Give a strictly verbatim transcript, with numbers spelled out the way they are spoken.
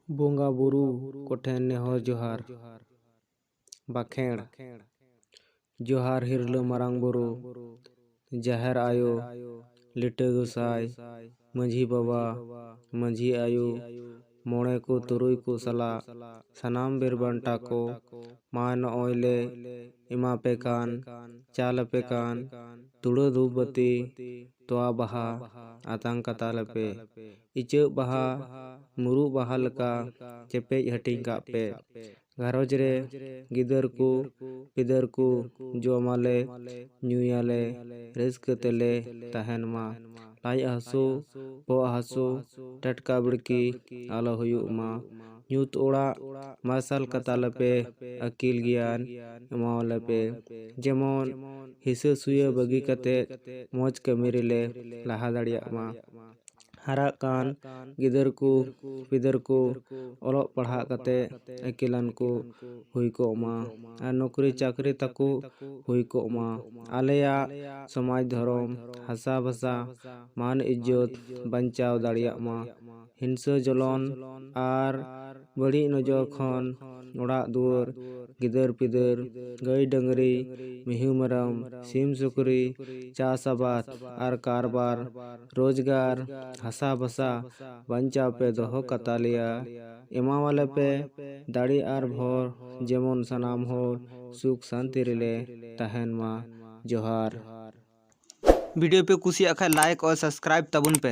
ᱵᱚᱸᱜᱟ ᱵᱩᱨᱩ ᱠᱚᱴᱷᱮᱱ ᱱᱮᱦᱚᱨ ᱡᱚᱦᱟᱨ᱾ ᱵᱟᱠᱷᱮᱲ᱾ ᱡᱚᱦᱟᱨ ᱦᱤᱨᱞᱟᱹ ᱢᱟᱨᱟᱝ ᱵᱩᱨᱩ, ᱡᱟᱦᱮᱨ ᱟᱭᱳ, ᱞᱤᱴᱟᱹ ᱜᱚᱸᱥᱟᱭ, ᱢᱟᱹᱡᱷᱤ ᱵᱟᱵᱟ, ᱢᱟᱹᱡᱷᱤ ᱟᱭᱳ, ᱢᱚᱬᱮ ᱠᱚ ᱛᱩᱨᱩᱭ ᱠᱚ ᱥᱟᱞᱟᱜ ᱥᱟᱱᱟᱢ ᱵᱤᱨ ᱵᱟᱱᱴᱟ ᱠᱚ, ᱢᱟ ᱱᱚᱜᱼᱚᱭ ᱞᱮ ᱮᱢᱟ ᱯᱮ ᱠᱟᱱ, ᱪᱟᱞ ᱟᱯᱮ ᱠᱟᱱ, ᱫᱷᱩᱲᱟᱹ ᱫᱷᱩᱯ ᱵᱟᱹᱛᱤ, ᱛᱚᱣᱟ ᱵᱟᱦᱟ ᱟᱛᱟᱝ ᱠᱟᱛᱟ ᱞᱮᱯᱮ᱾ ᱤᱪᱟᱹᱜ ᱵᱟᱦᱟ, ᱢᱩᱨᱩᱜ ᱵᱟᱦᱟ ᱞᱮᱠᱟ ᱪᱮᱯᱮᱡ ᱦᱟᱹᱴᱤᱧ ᱠᱟᱜ ᱯᱮ᱾ ᱜᱷᱟᱨᱚᱸᱡᱽ ᱨᱮ ᱜᱤᱫᱟᱹᱨ ᱠᱚ ᱯᱤᱫᱟᱹᱨ ᱠᱚ ᱡᱚᱢᱟᱞᱮ, ᱧᱩᱭᱟᱞᱮ, ᱨᱟᱹᱥᱠᱟᱹ ᱛᱮᱞᱮ ᱛᱟᱦᱮᱱ ᱢᱟ᱾ ᱞᱟᱡ ᱦᱟᱹᱥᱩ, ᱵᱚᱦᱚᱜ ᱦᱟᱹᱥᱩ, ᱴᱟᱴᱠᱟ ᱵᱤᱲᱠᱤ ᱟᱞᱚ ᱦᱩᱭᱩᱜ ᱢᱟ᱾ ᱧᱩᱛ ᱚᱲᱟᱜ ᱢᱟᱨᱥᱟᱞ ᱠᱟᱛᱟᱞᱮᱯᱮ, ᱟᱹᱠᱤᱞ ᱜᱮᱭᱟᱱ ᱮᱢᱟᱣᱟᱞᱮᱯᱮ, ᱡᱮᱢᱚᱱ ᱦᱤᱥᱟᱹ ᱥᱩᱭᱟᱹ ᱵᱟᱹᱜᱤ ᱠᱟᱛᱮ ᱢᱚᱡᱽ ᱠᱟᱹᱢᱤ ᱨᱮᱞᱮ ᱞᱟᱦᱟ ᱫᱟᱲᱮᱭᱟᱜ ᱢᱟ᱾ ᱦᱟᱨᱟᱜ ᱠᱟᱱ ᱜᱤᱫᱟᱹᱨ ᱠᱚ ᱯᱤᱫᱟᱹᱨ ᱠᱚ ᱚᱞᱚᱜ ᱯᱟᱲᱦᱟᱜ ᱠᱟᱛᱮ ᱟᱹᱠᱤᱞᱟᱱ ᱠᱚ ᱦᱩᱭ ᱠᱚᱜ ᱢᱟ ᱟᱨ ᱱᱚᱠᱨᱤ ᱪᱟᱹᱠᱨᱤ ᱛᱟᱠᱚ ᱦᱩᱭ ᱠᱚᱜ ᱢᱟ᱾ ᱟᱞᱮᱭᱟᱜ ᱥᱚᱢᱟᱡᱽ ᱫᱷᱚᱨᱚᱢ, ᱦᱟᱥᱟ ᱵᱷᱟᱥᱟ, ᱢᱟᱱ ᱤᱡᱽᱡᱚᱛ ᱵᱟᱧᱪᱟᱣ ᱫᱟᱲᱮᱭᱟᱜ ᱢᱟ᱾ ᱦᱤᱝᱥᱟᱹ ᱡᱚᱞᱚᱱ ᱟᱨ ᱵᱟᱹᱲᱤᱡ ᱱᱚᱡᱚᱨ ᱠᱷᱚᱱ ᱚᱲᱟᱜ ᱫᱩᱣᱟᱹᱨ, ᱜᱤᱫᱟᱹᱨ ᱯᱤᱫᱟᱹᱨ, ᱜᱟᱹᱭ ᱰᱟᱹᱝᱨᱤ, ᱢᱤᱦᱩ ᱢᱮᱨᱚᱢ, ᱥᱤᱢ ᱥᱩᱠᱨᱤ, ᱪᱟᱥ ᱟᱵᱟᱫ ᱟᱨ ᱠᱟᱨᱵᱟᱨ, ᱨᱳᱡᱽᱜᱟᱨ, ᱦᱟᱥᱟ ᱵᱷᱟᱥᱟ ᱵᱟᱧᱪᱟᱣ ᱯᱮ ᱫᱚᱦᱚ ᱠᱟᱛᱟᱞᱮᱭᱟ᱾ ᱮᱢᱟᱣᱟᱞᱮ ᱯᱮ ᱫᱟᱲᱮ ᱟᱨ ᱵᱷᱚᱨ, ᱡᱮᱢᱚᱱ ᱥᱟᱱᱟᱢ ᱦᱚᱲ ᱥᱩᱠ ᱥᱟᱱᱛᱤ ᱨᱮᱞᱮ ᱛᱟᱦᱮᱱ ᱢᱟ᱾ ᱡᱚᱦᱟᱨ᱾ ᱵᱷᱤᱰᱤᱭᱳ ᱯᱮ ᱠᱩᱥᱤᱭᱟᱜ ᱠᱷᱟᱱ ᱞᱟᱭᱤᱠ ᱟᱨ ᱥᱟᱵᱥᱠᱨᱟᱭᱤᱵ ᱛᱟᱵᱚᱱ ᱯᱮ᱾